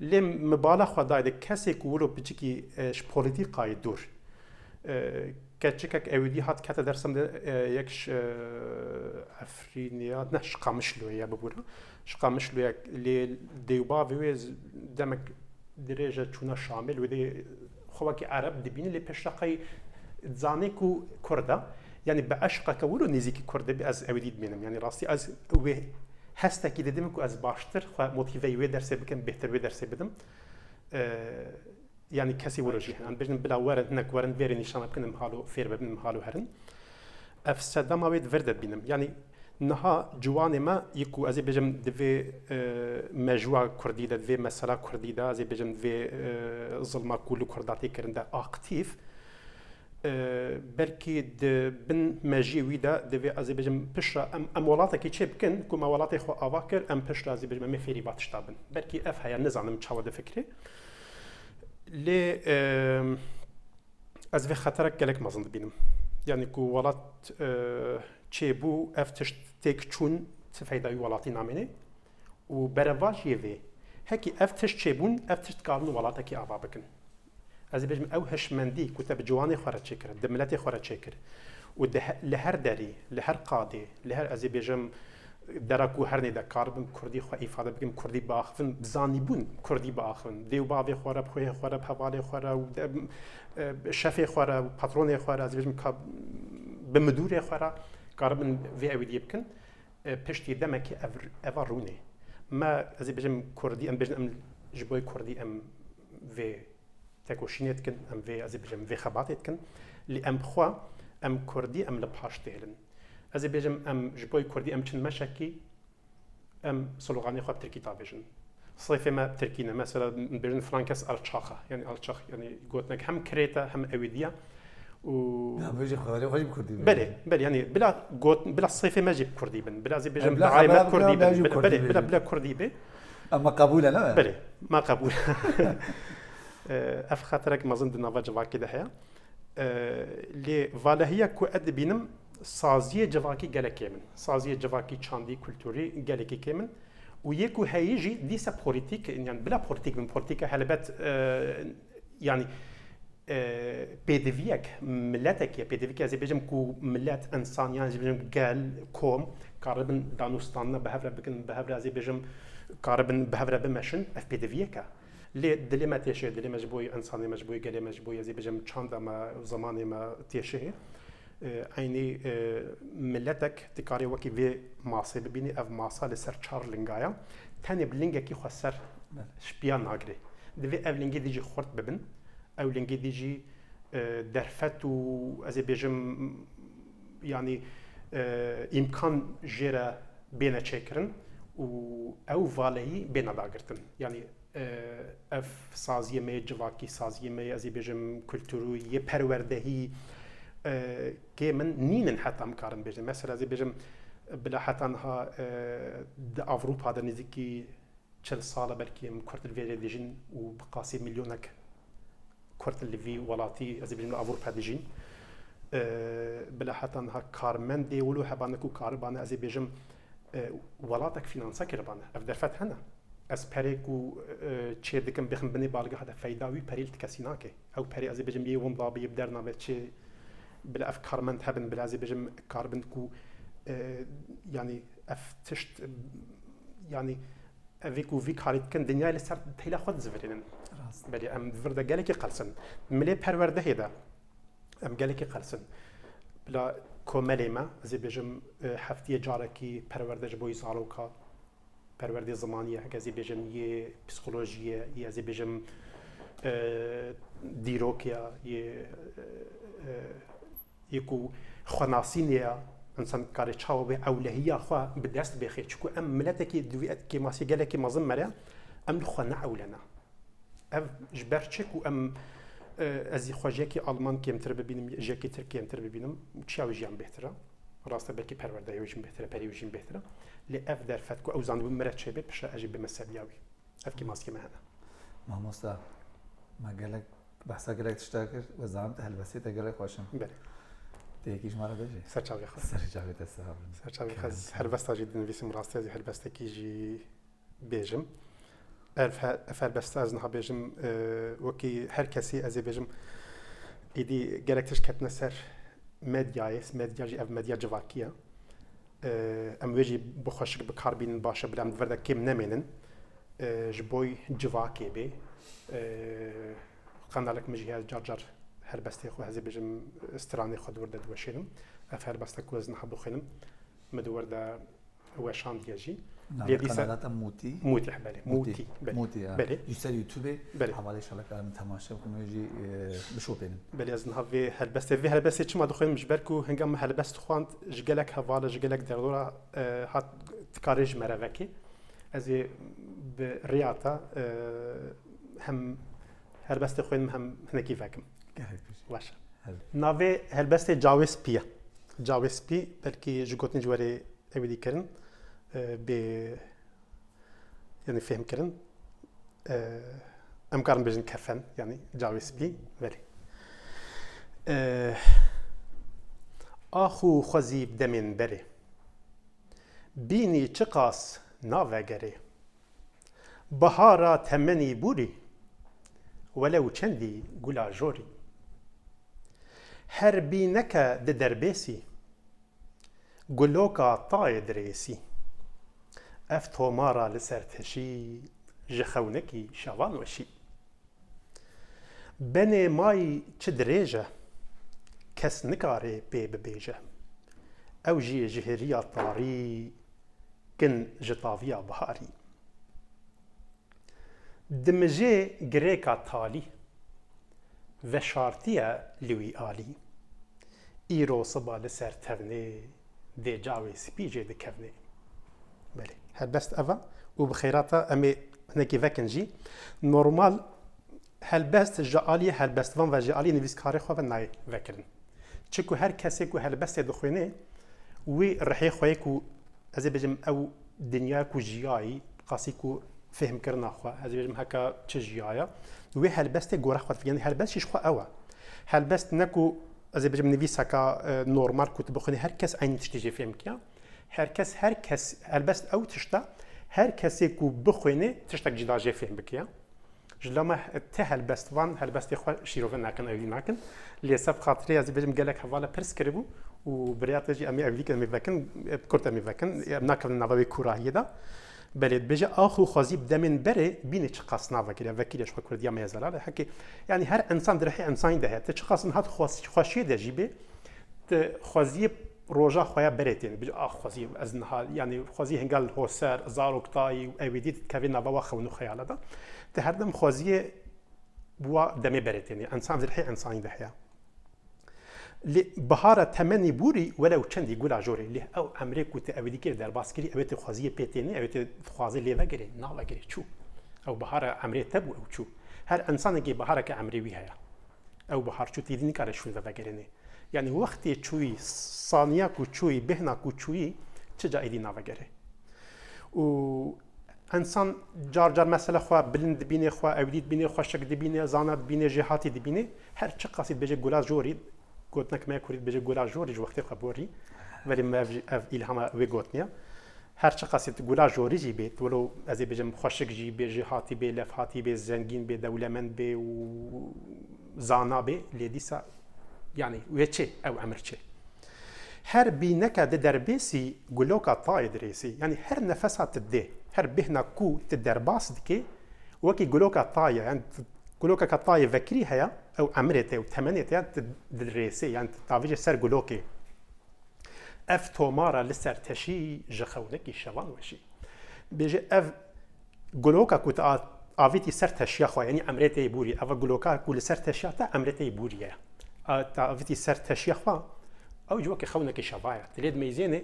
Lê min bala xwe dayê de kesê ku wilo piçikî, e, ji polîtîkayê dûr, e, keçikek ewîdî hat kete dersa min de, e, yek ji, e, Efrînê ya, ne, ji Qamişloyê ya bibûra. Ji Qamişloyê lê dê û bavê wê z-, demek dirêj e çûna Şamê, li wê dê xwe wekî Ereb dibîne, lê pêşta qey dizanê ku Kurd e. Yani bi eşqeke wilo nêzîkî Kurd e, ez ewîdî dibînim. Yani rastî ez wê hestekî didim ku ez baştir xwe motiveyî wê dersê bikim, bêhtir wê dersê bidim. E, Yani kesî wilo jî hene. Em bêjin bila werin, hinek werin, vêrê nîşana bikin, em halo fêr bibin, em halo herin. Ev sedema wê di vir de dibînim. Yani niha ciwanê me yê ku ez ê bêjim di vê, e, mejûa kurdî de, di vê mesela kurdî de, ez ê bêjim di vê, e, zilma ku li Kurda tê kirin de aktîf, e, belkî di bin mejiyê wî de divê ez ê bêjim piştre em, em welatekî çê bikin ku me welatê xwe ava kir, em piştre ez ê bêjim em ê fêrî va tişta bin. Belkî ev heye, nizanim çawa difikirê. Lê, e, ez vê xeterek gelek mezin dibînim. Yani ku welat, e, çêbû, ev tişt têk çûn, ti feyda wî welatî namêne. Û berevajiyê vê, hekî ev tişt çêbûn, ev tişt dikarin welatekî ava bikin. Ez ê bêjim, ew hişmendî ku te bi ciwanê xwe re çêkir, di miletê xwe re çêkir û di he-, li her derî, li her qadê, li her, ez ê bêjim, dera ku hernê de karibim kurdî xwe îfade bikim, kurdî biaxivin, bi zanîbûn kurdî biaxivin, dê û bavê xwe re, bi xweyê xwe re, bi hevalê xwe re û de, e, şefê xwe re û patronê xwe re, ez ê bêjim, ka, bi midûrê xwe re karibin vê ewîdiyê bikin. E, piştî demekê ev, eva rûnê. Me, ez ê bêjim, kurdî, em bêjin, em ji bo kurdî em vê tekoşînê dikin, em vê, ez ê bêjim, vê xebatê dikin. Lê em bi xwe, em kurdî, em li paş dihêlin. Ez ê bêjim, em ji bo kurdî em çin meşekî, em sloganê xwe bi tirkî davêjin. Seyfê me bi tirkî ne. Mesela, bêjin Frankes alçaxa. Yani alçax, yani gotinek hem krêt e, hem ewîdî ye. Û Ya, bêjin xeberê xwe jî bi kurdî bêjin. Belê, belê, yani bila got, bila seyfê me jî bi kurdî bin. Bila ez ê bêjim, bila diayê me xebera bi kurdî bin, bila jî bi kurdî Belê, bila, bêjin. Bila kurdî be. Em me qebûl e, ne? Belê, me qebûl. E, ev xeterek mezin di nava civakê de heye. E, lê valehiya ku ez dibînim, saziyê civakî gelek kêm in. Saziyê civakî, çandî, kulturî gelekî kêm in. Û yê ku heyî jî dîsa polîtîk, yani bila polîtîk bin, polîtîka helbet, e, yani e, pêdiviyek, miletek ye, pêdiviyek ez ê bêjim ku milet, insan, yan ez ê bêjim gel, kom, karibin danûstandina bi hev re bikin, bi hev re ez ê bêjim karibin bi hev re bimeşin, ev pêdiviyek e. Lê dilê me têşê, dilê me ji bo yê insanê me, ji bo yê gelê me, ji bo yê ez ê bêjim çanda me, zimanê me têşê. E, eynî, e, miletek dikarê wekî vê masê bibînî, ev masa li ser çar linga ye. Tenê bi lingekî xweser ji piya nagirê. Divê ev lingê dî jî xurt bibin. Ew lingê dî jî, e, derfet û ez ê bêjim, yanî, e, îmkan jê re bêne çêkirin û ew valeyî bêne dagirtin. Yanî, e, ev saziyê me yê civakî, saziyê me yê, ez ê bêjim, kulturû, yê perwerdehî, e, kê min nînin heta em karin bêjin. Mesela ez ê bêjim, bila heta niha, e, di Ewropa de nêzîkî çil sal e belkî em Kurd li vê rê dijîn û bi qasî milyonek Kurd li vî welatî, ez ê bêjim, li Ewropa dijîn. E, bila heta niha karmendê wilo hebane ku karibane, ez ê bêjim, e, welatek fînanse kiribane. Ev derfet hene. Ez perê ku, e, çêdikim bixim binê balgeha de feyda wî perê li ti kesî nake. Ew perê ez ê bêjim yê winda bê, yê bi derna ve çê, bila ev karmend hebin, bila ez ê bêjim karibin ku, e, yanî ev tişt, yanî evê ku vî karî dikin, dinyayê li ser teyla xwe dizivirînin. Rast. Belê em di vir de gelekî qelsin. Milê perwerdehê de em gelekî qelsin. Bila komelê me, ez ê bêjim, e, heftiyê carekî perwerde ji bo yî zaroka, perwerdê zimanî ye, heke ez ê bêjim yê psîkolojiyê, yê ez ê bêjim, e, dîrokê ye, yê, e, e, yê ku xwenasînê ye, însan karê çawa wê ewlehiya xwe bi dest bêxê. Çiku em miletekî di vî kêmasiyê gelekî mezin me re, em li xwe ne ewle ne. Ev ji ber çi ku em, e, ez jî xwe ji yekî Alman kêmtir bibînim, ji yekî Tirk kêmtir bibînim, çiya wî jiyan bêhtir e. Rast e, belkî perwerdeyê wî jî bêhtir e, perê wî jî bêhtir e. Lê ev derfet ku ew zanibû min re çêbê, piştre ez jî bime seviya wî. Ev kêmasiyê me hene. Mamosta, me gelek, behsa gelek tişta kir, we zanî helbestê te gelek xweş in. Belê. Tê yekî ji me re bêjî. Ser çavê xwe. Ser çavê te, sağ olun. Ser çavê xwe. Kerem. Helbesta jî dinivîsim, rastî ez jî helbestekî jî bêjim. Ev he-, ev helbesta ez niha bêjim, e, wekî her kesî ez ê bêjim, êdî gelek tişt ketine ser medyayê, medya jî ev medya civakî ye. E, em wê jî bi xweşik bi kar bînin baş e, bila em di vir de kêm nemênin. E, ji bo civakê bê. E, qandalek min jî heye, car car helbestê xwe, ez ê bêjim, stranê xwe di wir de diweşênim. Ev helbesta ku ez niha bixwînim, min di wir de weşandiye jî. Navê Lê dîsa kanala te Mûtî? Mûtî, belê. Mûtî. Mûtî, belê. Mûtî, ya. Belê. Ji ser YouTube-ê Belê. hevalê, inşallah karin temaşe bikin, wê jî, e, bişopênin. Belê, ez niha vê helbestê, vê helbestê çima dixwînim, ji ber ku hinga min helbest xwend, ji gelek heval, ji gelek derdora, e, hat dikarê ji me re vekê. Ez ê bi rêya te, e, hem helbestê xwînim hem hinekî vekim. Gelek baş. Baş. Hel- Navê helbestê Cawê Spî ye. Cawê Spî, belkî ji gotin ji werê ewî dî kirin, e, bê, yanî fêhm kirin. E, em karin bêjin kefen, yanî cawê spî, belê. E, ax û xwezî demên berê. Bînî çiqas navegerê. Bihara temenî bûrî, welew çendî gula jorî. Her bîneke di derbêsî, guloka tayê dirêsî. Ev tomara li ser teşî, ji xewnekî şevan weşî. Benê may çi dirêj e, kes nikare pê bibêje. Ew jî ji hêriya tarî, kin ji taviya biharî. Dimijê girêka talî, veşartiye li wî alî. Îro siba li ser tevnê, dê cawê spî jê dikevnê. Belê, helbest ev e û bi xêrata em ê hinekî vekin jî. Normal helbest ji aliyê helbestvan ve, ji aliyê nivîskarê xwe ve nayê vekirin. Çiku her kesê ku helbestê dixwînê, wî rihê xwe yê ku, ez ê bêjim, ew dinya ku jiyayî, qasî ku fêhmkirina xwe, ez ê bêjim, heka çi jiyaya, wê helbestê gore xwe difik-, yanî helbest jî ji xwe ew e. Helbest ne ku, ez ê bêjim, nivîseka, e, normal ku tu bixwînî, her kes eynî tiştî jê fêhm kiya. Her kes, her kes, helbest ew tişt e, her kesê ku bixwînê tiştek cida jê fêhm bikiya. Ji lama te helbestvan, helbestê xwe şîrove nakin, ewî nakin. Lê seb xatirê ez ê bêjim gelek hevala pirs kiribû û bi rêya te jî em ê ewî dikin, em ê vekin, bi kurt em ê vekin, em nakevin nava wê kûrahiyê de. Belê dibêje, ax û xwezî bi demên berê bînê çiqas nava kiriye, vekirê ji xwe kurdiya me ye zelal e. Hekê, yanî her insan di rihê insanî de heye. Te çiqas niha di xweş-, xweşiyê de jî bê, tu xweziyê roja xwe ya berê têne. Bêje, ax xweziyê, ez niha, yanî xweziyê hingal hoser, zarok tayî û ewêdî dikevê nava wa xewn û xeyala de. Tu her dem xweziyê wa demê berê têne. Insan di rihê insanî de heye. Lê bihara temenî bûrî welew çendî gula jorê. Lê ew emrê ku tu ewêdî kir derbas kirî, ew ê tu xweziyê pê têne, ew ê tu dixwazê lê vegerê, navegirê, çû. Ew bihara emrê te bû, ew çû. Her insanekî bihareke emrê wî heye. Ew bihar çû, têdî nikare şûn ve vegerênê. Yanî wextê çûyî, saniya ku çûyî, bêhna ku çûyî, çi ca êdî navegere. Û insan car car mesela xwe bilind dibîne, xwe ewîdî dibîne, xweşik dibîne, zana dibîne, jêhatî dibîne. Her çiqasî dibêje gula jorî, gotinek me ya kurdî dibêje gula jorî ji wextê xwe borî. Belê me ev, ev îlhama wê gotiniye. Her çiqasî tu gula jorî jî bê, tu wilo ez ê bêjim xweşik jî bê, jêhatî bê, lefhatî bê, zengîn bê, dewlemend bê û zana bê, lê dîsa yanî wê çi? Ew emir çi? Her bîneke di derbêsî guloka tayê dirêsî. Yanî her nefesa tu dê, her bêhna ku tu derbas dikê, wekî guloka tayê, yanî tu gulokeka tayê vekirî heye, ew emrê te û temenê te, tu dirêsê, yanî tu tavêjê ser gulokê. Ev tomara li ser teşî ji xewnekî şevan weşî. Bêje ev guloka ku tu a-, avîtî ser teşiya xwe, yanî emrê te yê bûrî. Eva guloka ku li ser teşiya te emrê te yê bûrî ye. A, tu avîtî ser teşiya xwe, ew jî weke xewnekî şeva ye. Tu lê dimeyzênê,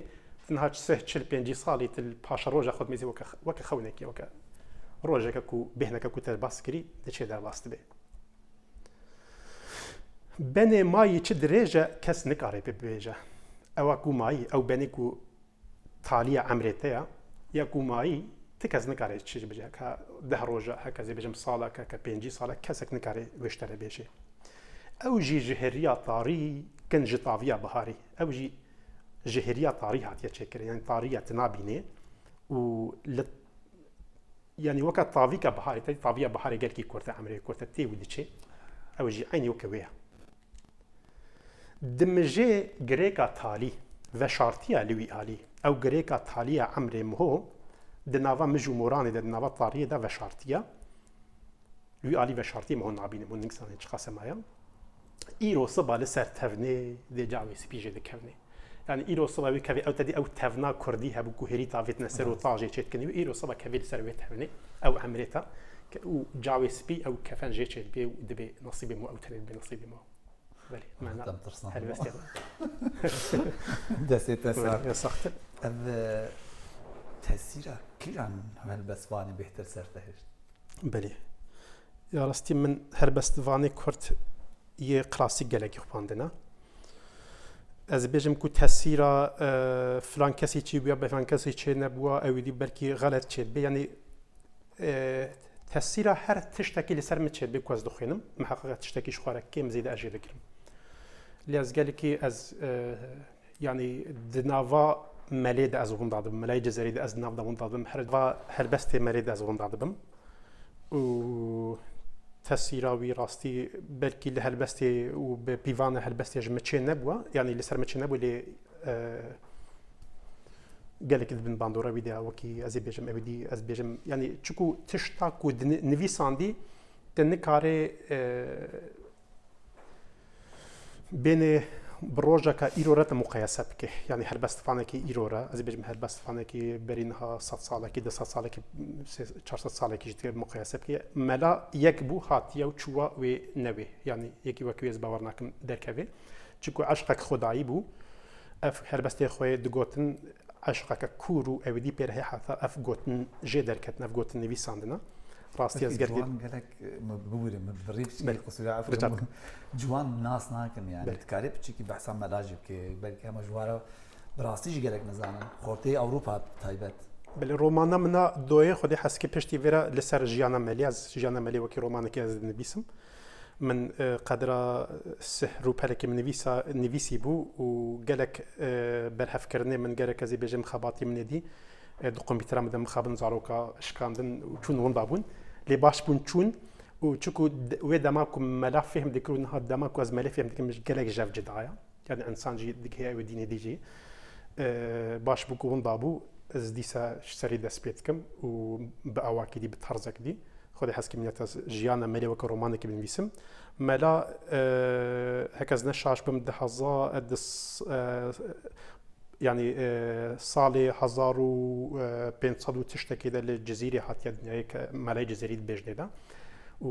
tu niha sih, çil, pêncî salî, tu li paşeroja xwe dimeyzê weke, weke xewnekî, weke rojeke ku bêhneke ku te derbas kirî, diçê derbas dibe. Benê mayî çi dirêj e, kes nikare pê bibêje. Ewa ku mayî, ew benê ku taliya emrê te ya, ya ku mayî, ti kes nikare çi bêje. Heke deh roj e, heke ez ê bêjim salek e, heke pêncî sal e, kesek nikare wê ji te re bêje. Ew jî ji hêriya tarî, kin ji taviya biharî. Ew jî ji hêriya tarî hatiye çêkirin. Yanî tarî ya tu nabînê û li Yanî weke tavîka biharê, te taviya biharê gelkî kurte, emrê kurte tê û diçê. Ew jî eynî weke wê ye. Dimijê girêka talî, veşartiya li wî alî. Ew girêka talî ya emrê miho di nava mij û moranê de, di nava tariyê de veşartiya. Wî alî veşartiyê min hûn nabînin, hûn nizanîn çiqas e maya. Îro siba li ser tevnê dê cawê spî jê dikevnê. Yanî îro siba wî kevê ew te dî ew tevna kurdî hebû ku hêrî tavêtine ser û ta jê çêdikine. Wî îro siba kevê li ser wê tevnê ew emrê ta ke-, û cawê spî ew kefen jê çêdibê û dibê nesîbê min ew tenê dibê nesîbê min. Belê, mena. Dem tirsan. Helbestê. Destê te sar. Belê, ya saxtir. Ev, e, tesîra kîjan helbestvanê bêhtir ser te hişt? Belê. Ya rastî min helbestvanê kurd yê klasîk gelekî xwendine. Ez bêjim ku tesîra, e, filan kesî çêbûya, be filan kesî çê nebûya, ew dî belkî xelet çêdibe. Yanî, e, tesîra her tiştekî li ser min çêdibe ku ez dixwînim. Miheqeqe tiştekî ji xwe re kêm zêde ez jê digirim. Lê ez gelekî ez, e, Yanî di nava melê de ez winda dibim, meleyê Cizîrê de ez di nav de winda dibim, her va helbestê melê de ez winda dibim. Û tesîra wî rastî belkî li helbestê û bi pîvana helbestê ji min çê nebûwa, yanî li ser min çê nebû lê, e, gelekî di bin bandora wî de ya, wekî ez ê bêjim, ew dî ez bêjim, yanî çiku tişta ku di ni-, nivîsandî, te nikarê, e, Bênê bi rojeka îro re te muqayese bike. Yanî helbestvanekî îro re, ez ê bêjim helbestvanekî berî niha sed salekî, du sed salekî, sê-, çar sed salekî jî dike muqayese bike. Mela yek bû, hatiye û çûwa wê newê. Yanî yekî wekî wê ez bawer nakim derkeve. Çiku eşqek xwedayî bû. Ev helbestê xwe digotin, eşqeke kûr û ewidî pê re hê heta ev gotin jê derketin, ev gotin nivîsandine. Rastî ez Belkî gelkî ciwan gelek, e, min bibûrê, min bi rî biçî Belê. qisûra efû Rica min dikim. ciwan nas nakin yani. Belê. Dikarê piçekî behsa mela jî bike. Belkî hema ji wara bi rastî jî gelek nizanin. Xortê Ewropa taybet. Belê, romana min a Doyê Xwedê Heskî piştî vê re li ser jiyana melê, ez jiyana melê wekî romanekê ez dinivîsim. Min, e, qedra sih rûpelekê min nivîsa, nivîsî bû û gelek, e, berhevkirinê min gerek ez ê bêjim xebatî min êdî, e, di kompîtera min de mixabin zaroka şikandin û çûn winda bûn. Lê baş bûn çûn Û çiku de-, wê dema ku mela fêhm dikir û niha dema ku ez melê fêhm dikim, gelek jev cida ye. Yani insan jî digihê ew dînê dî jî. E, baş bû ku winda bû, ez dîsa ji serî dest pê dikim û bi awakî dî, bi tarzek dî. Xwedê hez kim niyet ez jiyana melê weke romanekî binivîsim. Mela, e, heke ez ne şaş bim, di heza-, e, di s-, e, yani, e, salê hezar û pênc sed û tiştekê de li Cizîrê hatiye dinyayê, ke Melayê Cizîrî dibêjinê de. Û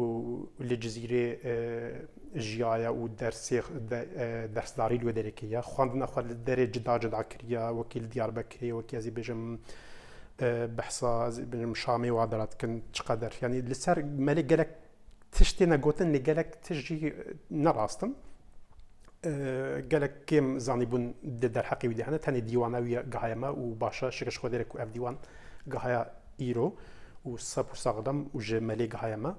li Cizîrê, e, jiyaye û dersê, de, e, dersdarî li wê derê kiriye. Xwendina xwe li derê cida cida kiriye, wekî li Diyarbekirê, wekî ez ê bêjim, e, behsa, ez ê bêjim Şamê wa dera dikin, çiqeder. Yani li ser melê gelek tişt têne gotin, lê gelek tişt jî, e, ne rast in. E, gelek kêm zanîbûn di derheqê wî de hene, tenê dîwana wî gihaye me û baş e, şikir ji Xwedê re ku ev dîwan gihaya îro û sep û saxlem û ji melê gihaye me.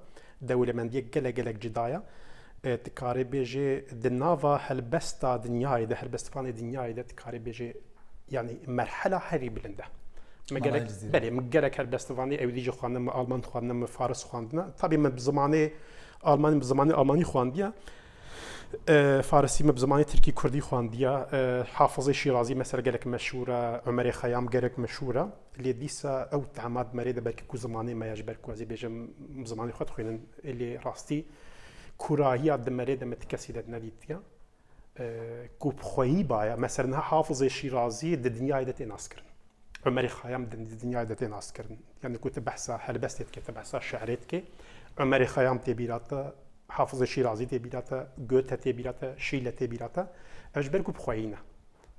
Dewlemendiyek gelek gelek cida ye. E, dikarê bêjê di nava helbesta dinyayê de, helbestvanê dinyayê de dikarê bêjê, yani merhela herî bilind e. Me Melayê gelek, Cizîrê. Belê, min gelek helbestvanê ewîdî jî xwendin, min alman xwendin, min faris xwendine. Tabî min bi zimanê almanî, min bi zimanê almanî xwendiye. E, farisî min bi zimanê tirkî kurdî xwendiye. E, Hafizê Şîrazî mesela gelek meşhûr e, Omerê Xeyam gelek meşhûr e. Lê dîsa ew tema di merê de belkî ku zimanê me ye, ji ber ku ez ê bêjim zimanê xwe dixwînin, lê rastî kûrahiya di merê de min ti kesî de nedîtiye. E, ku bi xweyî baye. Mesela niha Hafizê Şîrazî di dinyayê de tê naskirin. Omerê Xeyam di, di dinyayê de tê naskirin. Yani ku tu behsa helbestê dike, tu behsa şi'rê dike, Omerê Xeyam tê bîra te, Hafizê Şîrazî tê bîra te, Goethe tê bîra te, Şîle tê bîra te. Ev ji ber ku bi xweyî ne.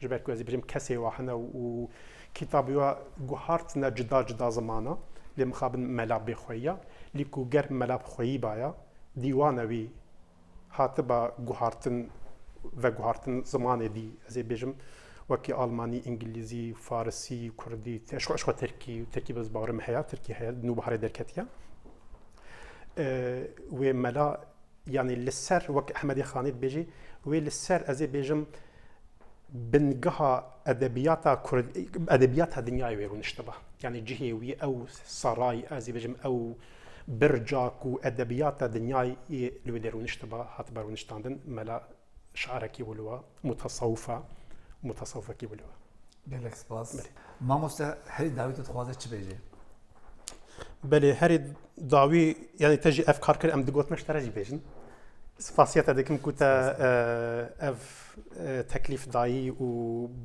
Ji ber ku ez ê bêjim kesê wa hene û, û kitabê wa guhartine cida cida zimana, lê mixabin mela bê xweyî ya. Lê ku ger mela bi xweyî baya, dîwana wî hatiba guhartin, veguhartin zimanê dî, ez ê bêjim, wekî almanî, îngilîzî, farisî, kurdî, te-, ji xwe, ji xwe tirkî, tirkî bi ez bawerim heye, tirkî heye, nû biharê derketiye. E, wê mela, yani li ser, wek Ehmedê Xanî dibêjî, wê li ser, ez ê bêjim, bingeha edebiyata kurd, edebiyata dinyayê wê rûniştiba. Yani cihê wî ew saray, ez ê bêjim ew birca ku edebiyata dinyayê li wê de rûniştiba, hatiba rûniştandin, mela şarekî wilo, mutasawif e, mutasawifekî wilo. Gelek spas. Belê. Mamoste, herî dawî tu dixwaze çi bêjî? Belê, herî dawî, yani te jî ev kar kir, em digot me ji te re jî bêjin. Spasiya te dikim ku te, Spas. e, ev, e, teklîf dayî û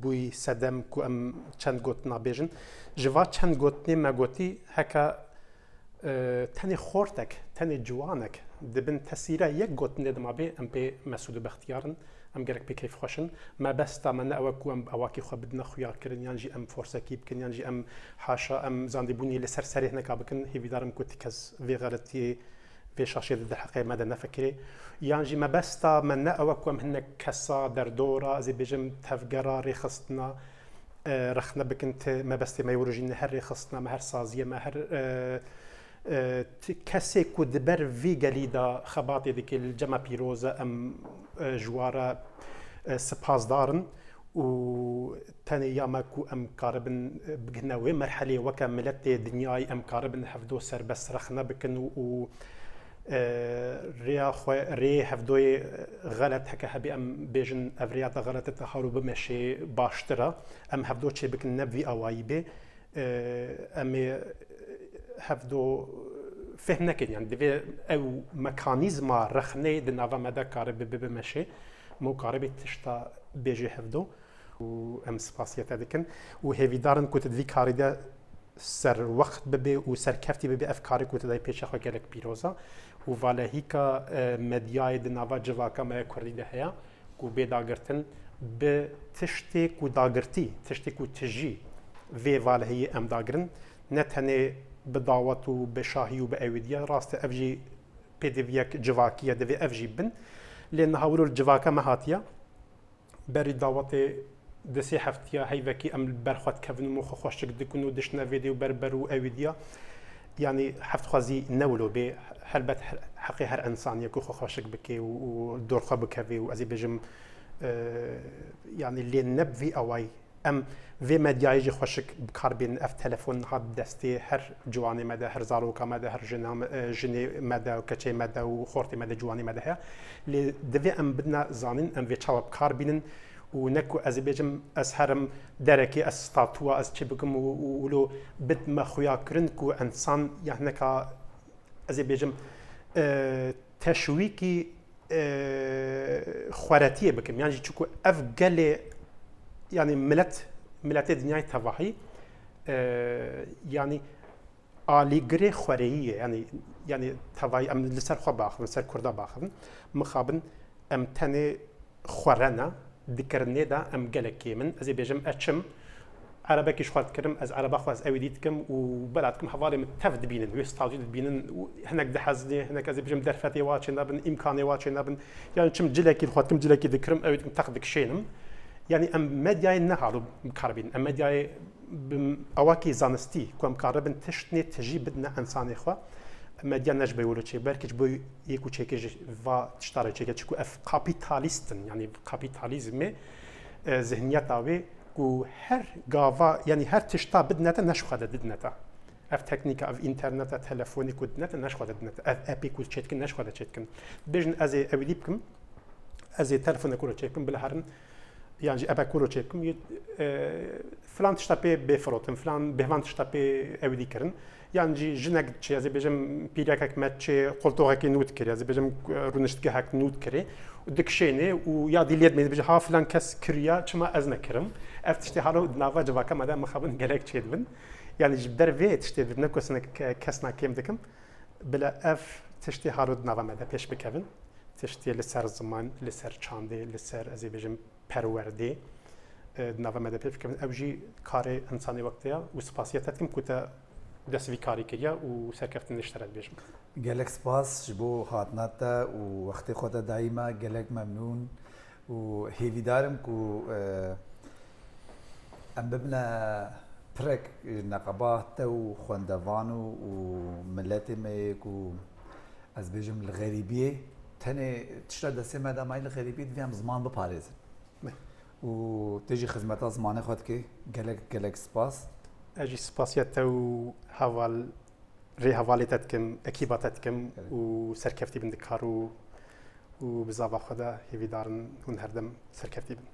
bûyî sedem ku em çend gotina bêjin. Ji va çend gotinê me gotî, heke, e, tenê xortek, tenê ciwanek di bin tesîra yek gotinê de mabê, em pê mesûd û bextiyar in. Em gelek pê keyfxweş in. Mebesta me ne ew e ku em awakî xwe bidine xuyakirin, yan jî em forsekî bikin, yan jî em haşa em zandîbûnê li ser serê hineka bikin. Hêvîdar im ku ti kes vê xeletiyê vê şaşê di derheqê me de nefikirê. Yan jî mebesta me ne ew e ku em hinek kesa derdora, ez ê bêjim tevgera rêxistina, e, rexne bikin, ti mebestê me yê wilo jî ne her rêxistina me, her saziyê me, her, e, e, ti kesê ku di ber vî gelî de xebatê dike, li cem me pîroz e, em, e, ji wa re, e, sipasdar in û tenê ya me ku em karibin, e, bigihine wê merhelê weke miletê dinyayê em karibin hevdo serbest rexne bikin û, û, e, rêya xwe, rêyê hevdoyê, e, xelet heke hebê em bêjin ev rêya te xelet e, te haro bimeşê baştir e. Em hevdo çêbikin ne bi vî awayî bê. E, em ê hevdo fêhm nekin. Yani divê ew mekanîzma rexnê di nava me de karibe bibe meşê. Mo karibe tişta bêjê hevdo. Û em spasiye te dikin. Û hêvîdar in ku tu di vî karî de serwext bibe û serkeftî bibe. Ev karî ku tu dayê pêşa xwe gelek pîroz e. Û valehîka, e, medyayê di nava civaka me ya kurdî de heye ku bê dagirtin, bi tiştê ku dagirtî, tiştê ku tijî vê valehiyê em dagirin, ne tenê bi dawet û bi şahî û bi ewêdiya, rast e, ev jî pêdiviyek civakî ye, divê ev jî bin. Lê niha wilo li civaka me hatiye, berî dawetê di sê heftiya heyvekî em li ber xwe dikevin û xwe xweşik dikin û diçine vê dê û ber ber û ewîdiya. Yanî heft xwezî ne wilo bê, helbet he-, heqê her însanî ye ku xwe xweşik bike û, û dor xwe bikeve û ez ê bêjim, e, yanî lê ne bi vî awayî Em vê medyayê jî xweşik bi kar bînin. Ev telefon hat destê her ciwanê me de, her zaroka me de, her jina me, e, jinê me de, keçê me de û xortê me de, ciwanê me de heye. Lê divê em bidine zanîn, em vê çawa bi kar bînin û ne ku ez ê bêjim, ez herim derekê, ez statûa, ez çi bikim û, û wilo bidme xuya kirin ku ensan ya hineka, ez ê bêjim, e, teşwîkî, e, xweretiyê bikim. Yan jî çiku ev gelê, yanî milet, miletê dinyayê tevahî, e, yanî alîgirê xwereyî ye. Yanî, yanî tevahî em li ser xwe baxivin, ser Kurda baxivin. Mixabin em tenê xwe re ne, di kirinê de em gelek kêm in. Ez ê bêjim, ez çim, erebekî ji xwe dikirim, ez ereba xwe, ez ewî dî dikim û bela dikim, hevalê min tev dibînin, wê statû dibînin û hinek dihezinê, hinek, ez ê bêjim, derfetê wa çênabin, îmkanê wa çênabin. Yanî çim cilekî li xwe dikim, cilekî dikirim, ewî dikim, teq dikişênim. Yanî em medyayê ne halo bi kar bînin. Em medyayê bi awakî zanistî ku em karibin tiştnê tijî bidine ensanê xwe. Medya ne ji bo wilo çê, belkî ji bo yê ku çêkir ji va tişta re çêkir. Çiku ev kapîtalîst in, yanî kapîtalîzmê, e, zihniyeta wê ku her gava, yanî her tişta bidinete, ne ji xwe de didinete. Ev teknîka, ev înterneta, telefonê ku dinete, ne ji xwe de dinete. Ev appê ku çêdikin, ne ji xwe de çêdikin. Bêjin ez ê ewî dî bikim, ez ê telefonê ku re çêbikim, bila herin, yan jî ebe ku re çêbikim, yê, e, filan tişta pê bê firotin, filan bêvan tişta pê ewî dî kirin. Yan jî jinek diçê, ez ê bêjim pîrekek me diçê qoltoxekê nû dikirê, ez ê bêjim, e, rûniştgehek nû dikirê û dikişênê û ya dî lê dimê dibêje, ha filan kes kiriya, çima ez nekirim? Ev tiştê halo di nava civaka me de mixabin gelek çêdibin. Yanî ji ber vê tiştê dibine ku sinek, e, kes nakêm dikim. Bila ev tiştê halo di nava me de pêş bikevin. Tiştê li ser ziman, li ser çandê, li ser, ez ê bêjim, perwerdê, e, di nava me de pêş bikevin. Ew jî karê însanê wek te ya û spasiya te dikim ku te dest vî karî kiriya û serkeftin ji te re dibêjim. Gelek spas ji bo hatina te û wextê xwe te dayî me. Gelek memnûn û hêvîdar im ku, e, em bibine pirek neqeba te û xwendevan û, û miletê me yê ku ez bêjim li xerîbiyê, tenê tişta destê me de mayî li xerîbiyê, divê em ziman biparêzin. Me. Û tu jî xizmeta zimanê xwe dikî. Gelek, gelek spas. Ez jî spasiya te û heval, rê hevalê te dikim, ekîba te dikim Evet. û serkeftî bin di kar û, û bi zava xwe de hêvîdar in hûn her dem serkeftî bin.